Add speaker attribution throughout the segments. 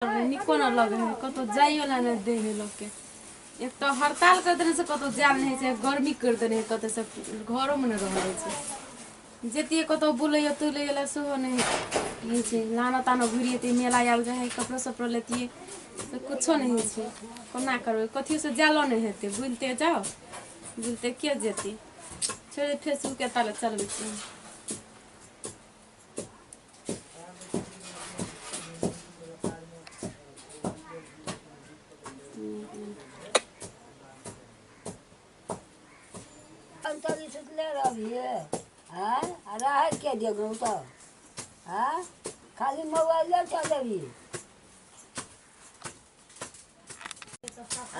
Speaker 1: नीको नहि लगै है, कतहु जाइयो ला नहि दै है लोकके। एक तऽ हड़ताल करि देने से कतहु जायल नहि होइ छै, गर्मी करि देने है कतऽ से घरोमे नहि रहल होइ छै। जैतियै कतहु बुलैयो तुलैयो लए सेहो नहि होइ छै। लानो तानो घुरि अयतियै, मेला आयल रहै, कपड़ो सपड़ो लेतियै तऽ कुछो नहि होइ छै। कोना करबै? कथियोसँ जायलो नहि हेतै। बुलिते जाउ, बुलिते के जेतै? छोड़ि, फेसबुके ताले चलबै छियै।
Speaker 2: अंतरी सुतले रहबिहे आँय आ रहै के देबौ तऽ आँय खाली मोबाइले चलेबही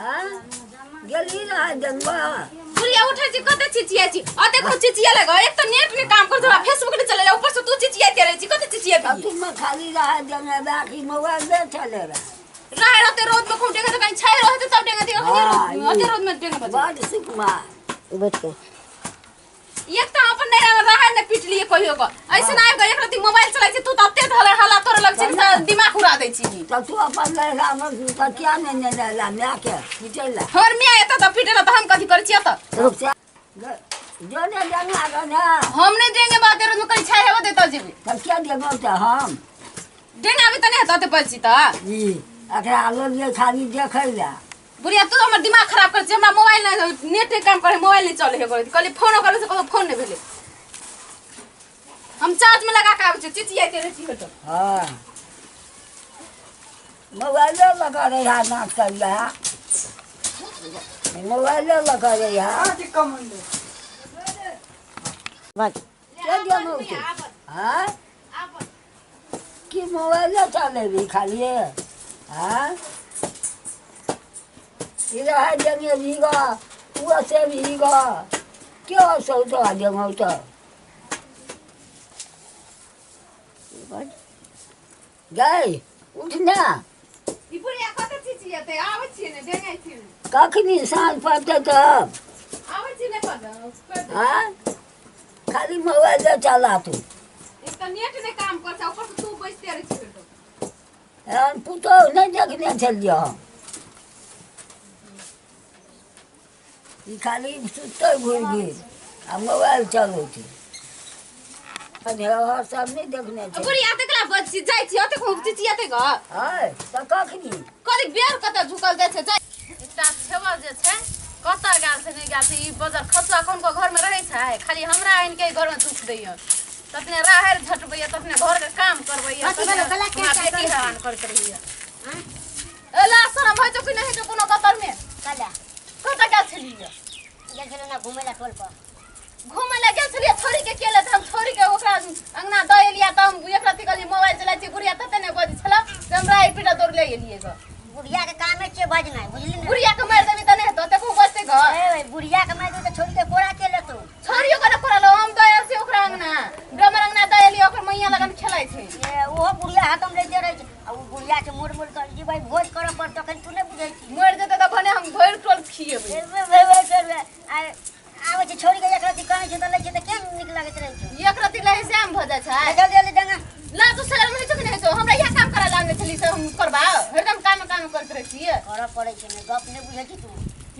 Speaker 2: आँय गेली रहै जंगवा।
Speaker 1: बुढ़िया उठै छी, कते चिचिया छी, अते को चिचिया लगा। एक तऽ नेट ने काम कर छै, फेसबुक ने चले, ऊपर से तू चिचियाते रहै छी। कते चिचिया
Speaker 2: अब तुम खाली रहै जंगे बाकी मोबाइले चले रहे।
Speaker 1: रहे रहते रौद में खूब डेंगे, तऽ कहीं छाय रहते तब डेंगे दियो।
Speaker 2: हाँ,
Speaker 1: अते रौद में डेंगे बजे
Speaker 2: बड सुकुमार
Speaker 3: बैठ के
Speaker 1: एक तऽ अपन नैहरा में रहे ने पिटलिए कहियो को ऐसे ना आबि कऽ एक रत्ती मोबाइल चলাই छी, तू तऽ अते हल्ला हल्ला तोरे लग छै तऽ दिमाग उड़ा दै छी।
Speaker 2: तब तू अपन लैला में तऽ किया नहि ने लैला मायके पिटै ला?
Speaker 1: हमर मियाँ एतऽ तऽ पिटे ला तऽ हम कथी करै छी एतऽ?
Speaker 2: जो ने जंगा गो ने।
Speaker 1: हम नहि डेंगे बात रौद में, कहीं छाय हेबो दे तऽ जेबै।
Speaker 2: तब किया देबौ तऽ हम
Speaker 1: डेंगे आबी तऽ नहि हेतौ अते पैसी तऽ।
Speaker 2: ई एकरा लेलियै खाली देखै लए।
Speaker 1: बुढ़िया, तू हमर दिमाग खराब कर छी। हमरा मोबाइल नहि, नेट नहि काम करे, मोबाइल नहि चले हे। कहली फोनो करे से कतौ फोन नहि भेलै। हम चार्ज में लगा के आबै छी, चिचियाइते रहै छी हरदम।
Speaker 2: हाँ, मोबाइले लगा रही है, नाच कर रहा मोबाइले लगा रही है।
Speaker 3: बस
Speaker 2: के देबौ तू हाँ कि मोबाइले चलेबी खाली? हाँ, ई रहै देंगे भीगा वो से भीगा क्यों सौतो देंगे तो गई उठ ना।
Speaker 1: ई बुढ़िया कते चिचियाते आबै छियै ने, डेंगाइ छियै ने।
Speaker 2: कखनी साँझ पड़तै तब
Speaker 1: आबै छी ने पर।
Speaker 2: हाँ, खाली मोबाइले चला तू।
Speaker 1: एक तऽ नेट नहि काम कर छै, ऊपर से तू बैसते रहै छी हरदम।
Speaker 2: एहन पुतोहु नहि देखने छलियै हम। ई खाली सुतते घुरि घुरि आ मोबाइल चलै छै। हर सब नहि देखने छै।
Speaker 1: बुढ़िया देखला बज छी, जाइ छी, ओते खूब चिचियाते ग।
Speaker 2: है तऽ कखनी
Speaker 1: कथी बेर कतऽ झुकल जाइ छै? जाइ एकटा छेबा जे छै कतऽ गेल छै, नहि गेल छै। ई बजर खसुआ कोन को घर में रहै छै? खाली हमरा आनि के घर में दुख दैया, ततने राहरि झटबैया, ततने घर के काम करबैया।
Speaker 3: कथी भेलौ? कला
Speaker 1: हमरा
Speaker 3: क्या
Speaker 1: बेटी
Speaker 3: करै छी?
Speaker 1: हैरान करैत रहैया। ए ला शरम होइ छौ कि नहि होइ छौ कोनो गतर में?
Speaker 3: कला
Speaker 1: कतऽ गेल छलियै?
Speaker 3: गेल छलहुँ ने घुमै लए टोल पर।
Speaker 1: घुमै लए गेल छलियै? छोरी के केले तऽ हम छोरी के ओकरा अंगना दऽ एलियै तऽ हम एक रत्ती कहलियै मोबाइल चलाइ छी। बुढ़िया तते ने बजै छलौ से हम राहरि पीटा दौड़ ले एलियै ग।
Speaker 3: बुढ़िया के कामे छियै बजनाइ, बुझली ने?
Speaker 1: बुढ़िया के मारि देबी तऽ नहि हेतौ, देखू बजतै ग।
Speaker 3: ए बुढ़िया के मारि देबै तऽ छोरी के कोरा के लेतौ?
Speaker 1: छोरियो के ने कोरा लो। हम दऽ आयल छी ओकरा अंगना, डमर अंगना दऽ एलियै, ओकर मैया लगन खेलाइ छै।
Speaker 3: ए ओहो बुढ़िया हतम लैते रहै छै आ ओ बुढ़िया के मोड़ मोड़ कर जी भाई भोज करऽ पर तखन तू नहि बुझै छी।
Speaker 1: मरि जेतै तऽ भने हम भरि टोल खिएबै।
Speaker 3: ए बे बे बे बे बे, आ आबै छै छोरी के एक रत्ती कहै छै तऽ लै छै तऽ केहन नीक लगैत रहै छै।
Speaker 1: एक रत्ती लहै से भऽ जाइ छै।
Speaker 3: जल्दी जल्दी डंगा
Speaker 1: ला। तू शहर में होइ छौ कि नहि होइ छौ? हमरा इएह काम करै लए आनने छली से हम करबाउ? हरदम काम काम करैत रहै छियै।
Speaker 3: करऽ पड़ै छै ने, गप नहि बुझै छी तू।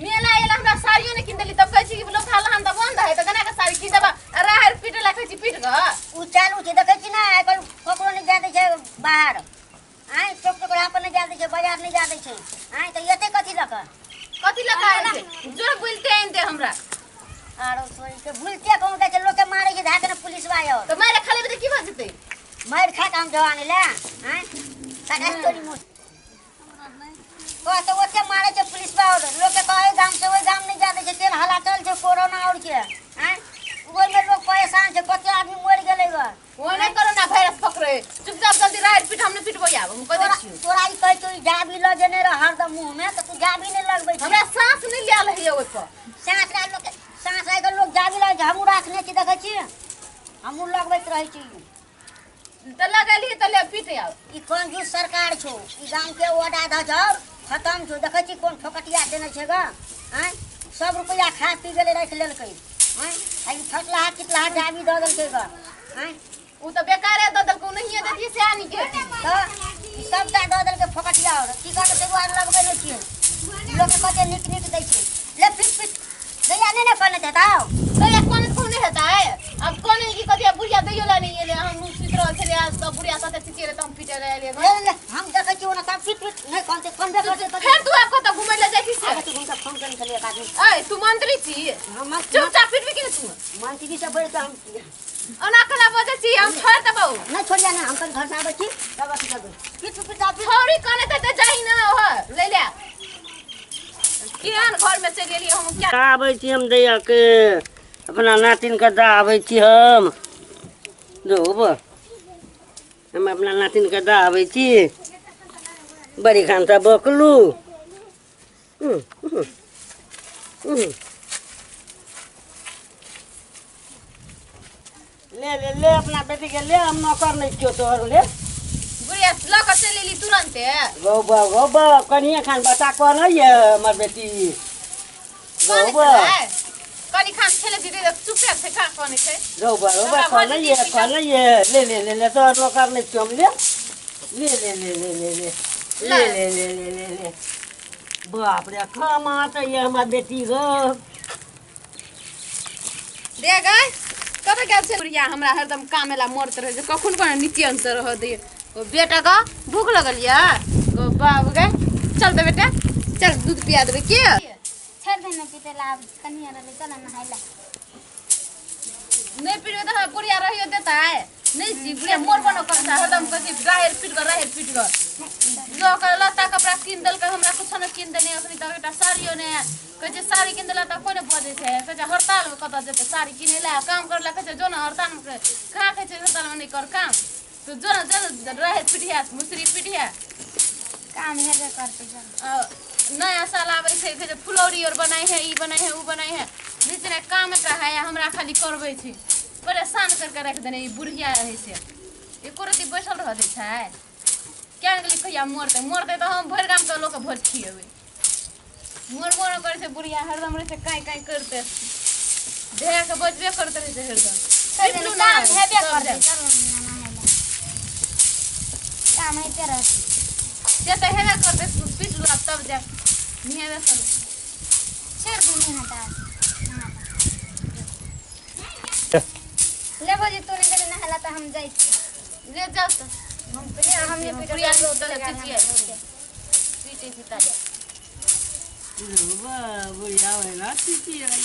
Speaker 1: मेला आयल, हमरा साड़ियो नहि कीन देली। तब कहै छी कि लोक लहान तऽ बंद है तऽ केना के साड़ी कीन देबा? आ राहरि पीटे ला कहै छी पीट गऽ।
Speaker 3: ओ चालू छै, देखै छी ने, आइ काल्हि ककरो नहि जाय दै छै बाहर। आँय, चौक चौराहा पर नहि जाय दै छै, बाजार नहि जाय दै छै। आँय, तऽ एतै कथी लऽ कऽ?
Speaker 1: कथी लऽ कऽ आयल छै? जोर बुलते आनि दे हमरा।
Speaker 3: आरो तोरी के भूलते कहूँ जाइ छै, लोकके मारै छै धए के ने पुलिसवा आर।
Speaker 1: तऽ मारि खा लेबै तऽ की भऽ जेतै?
Speaker 3: मारि खा कऽ हम जवानी ले आँय कटा तोरी मुँह कह तऽ ओते मारै छै पुलिसवा आर लोकके। कहै गाम से ओहि गाम नहि जाय दै छै। तेहन हल्ला चल छै कोरोना आओर के। आँय, ओहिमे लोक परेशान छै, कते आदमी मरि गेलै ग।
Speaker 1: ओ नहि कोरोना वायरस पकड़े। चुपचाप जल्दी राहरि पीट, हम नहि पिटबै आब, हम कह दै
Speaker 3: तोरा
Speaker 1: छियौ।
Speaker 3: तोरा ई कहै छौ, ई जाबी लऽ जेने रह हरदम मुँहमे तऽ तू जाबी नहि लगबै छी।
Speaker 1: हमरा साँस नहि लियल होइए ओहिपर।
Speaker 3: साँस राखि लोक, साँस राखि कऽ लोक जाबी लगै छै। हमहूँ राखने छी, देखै छी, हमहूँ लगबैत रहै छी।
Speaker 1: तऽ लगेलही तऽ ले पीट आब।
Speaker 3: ई कंजूस सरकार छौ। ई गाम के ओडा धजर खतम छौ। देखै छी कोन फोकटिया देने छै ग। आँय, सब रुपैआ खा पी गेलै, राखि लेलकै। आँय, आ ई फटलाहा चिटलाहा जाबी दऽ देलकै ग। आँय।
Speaker 1: ओ तऽ बेकारे दऽ देलकै, ओ नहिये दैतियै सएह नीक हेतै।
Speaker 3: तऽ सबटा दऽ देलकै फोकटिया आओर की करबै तै दुआरे लगबै नहि छियै लोकके कते नीक नीक दै छै ले पीट पीट दैया नहि ने कने हेतौ
Speaker 1: दैया कोन कोन नहि हेतै अब कोन की कथी बुढ़िया दैयो ला नहीं एलै हम सुति रहल छलियै आज तऽ बुढ़िया कते चिचिएलै तऽ हम पीटे लए एलियै
Speaker 3: ले ले हम देखै छियै ओना सब पीट पीट नहि कनते कनबे करतै तऽ
Speaker 1: फेर तू आब कतऽ घुमै लए जाइ छी से
Speaker 3: आगे तू घुमके फोन केने छलियै एक आदमी
Speaker 1: ऐ तू मंत्री छी
Speaker 3: हम
Speaker 1: चुपचाप पीटबी कि नहि तू
Speaker 3: मंत्री से बढ़ि कऽ हम
Speaker 1: ओना केना बजै छी हम छोड़ि देबौ
Speaker 3: नहि छोड़िया नहि हम कनि घर से आबै छी तब अथी करबै पीट पीट आ पीट
Speaker 1: छौड़ी कने तऽ जाही ना ओह ले ले केहन घर में चलि एलियै हम क्या
Speaker 4: आबै छी हम दैयाके अपना नातिनके दऽ आबै छी हम धूप हम अपना नातिनके दऽ आबै छी बड़ी खान तऽ बकलू ले ले ले अपना बेटी के ले हम नौकर नहीं छियो तोहर ले
Speaker 1: बुढ़िया लऽ कऽ चलि एली तुरन्ते
Speaker 4: गौ बा गौ बा कनिए खान बच्चा कह नहीं है हमर बेटी गौ
Speaker 1: कने
Speaker 4: बा
Speaker 1: छलै कनि खान खेले दीदी चुपे छै का कने छै
Speaker 4: गौ बा गौ बा कह नहीं है कह नहीं है ले ले ले ले तोहर नौकर नहीं छियो हम ले ले ले ले ले ले ले ले ले ले ले ले ले बाप रे कमा तऽ ये हमर बेटी गो
Speaker 1: दे गए कतऽ गेल छै बुढ़िया हमरा हरदम कामे ला मरत रहै छै कखन कोना निचेन से रह दैए ओ बेटा के भूख लगल यऽ गो बाबू गे चल तऽ बेटा चल दूध पिया देबै के
Speaker 5: छोड़ दे ना पीते ला आब कनिया रहले चल नहाय ला
Speaker 1: नहि पीबै तऽ हमरा बुढ़िया रहियो देता है नहीं छी बुढ़िया मोर बनो करता हरदम कहै छै राहेर पीट कऽ राहेर पीट कऽ लऽ कऽ लत्ता कपड़ा कीन देलकै हमरा कुछो नहि कीन देने अखनी तक एकटा साड़ियो नहि कहै छै साड़ी कीन देला तऽ कोइ नहि बजै छै कहै छै हड़तालमे कतऽ जेतै साड़ी किनै लए काम करै लए कहै छै जो ने हड़तालमे कहाँ कहै छै हड़तालमे नहि कर काम तऽ जो ने जो राहेर पीटिया मुसरी पीटिया
Speaker 5: काम हेबे करते चल
Speaker 1: नया साल आबै छै कहै छै फुलौरी आओर बनाइ है ई बनाइ है ओ बनाइ है जितना काम का है हमरा खाली करबै छै परेशान करके राखि देने ई बुढ़िया रहै से एको रत्ती बैसल रह दै छै क्या गेली कहिया मरतै मरतै तऽ हम भरि गामके लोकके भोज खिएबै मरबो नहि करै छै बुढ़िया हरदम रहै छै काँय काँय करिते देहके बजबे करते रहै छै हरदम
Speaker 5: छोड़ दे
Speaker 1: पिटलू
Speaker 5: ना
Speaker 1: ना
Speaker 5: काम हेबे
Speaker 1: तब
Speaker 5: करते
Speaker 1: जायब।
Speaker 5: चल ना नहाय ला काम हेते रहते
Speaker 1: से तऽ हेबे करतै पीटलू आब तब जायब निहेबे करबै
Speaker 5: छोड़ दे नहीं हटा ले भौजी तू नहीं गेली नहाय ला तऽ हम जाइ छी
Speaker 1: ले जाउ तऽ
Speaker 5: हम हम नहीं पीटब
Speaker 1: बुढ़िया
Speaker 5: लोग
Speaker 1: लोग
Speaker 5: लगा
Speaker 1: चिचियाइ पीटै छी ताले
Speaker 4: बुढ़िया होइला चिचियाइ।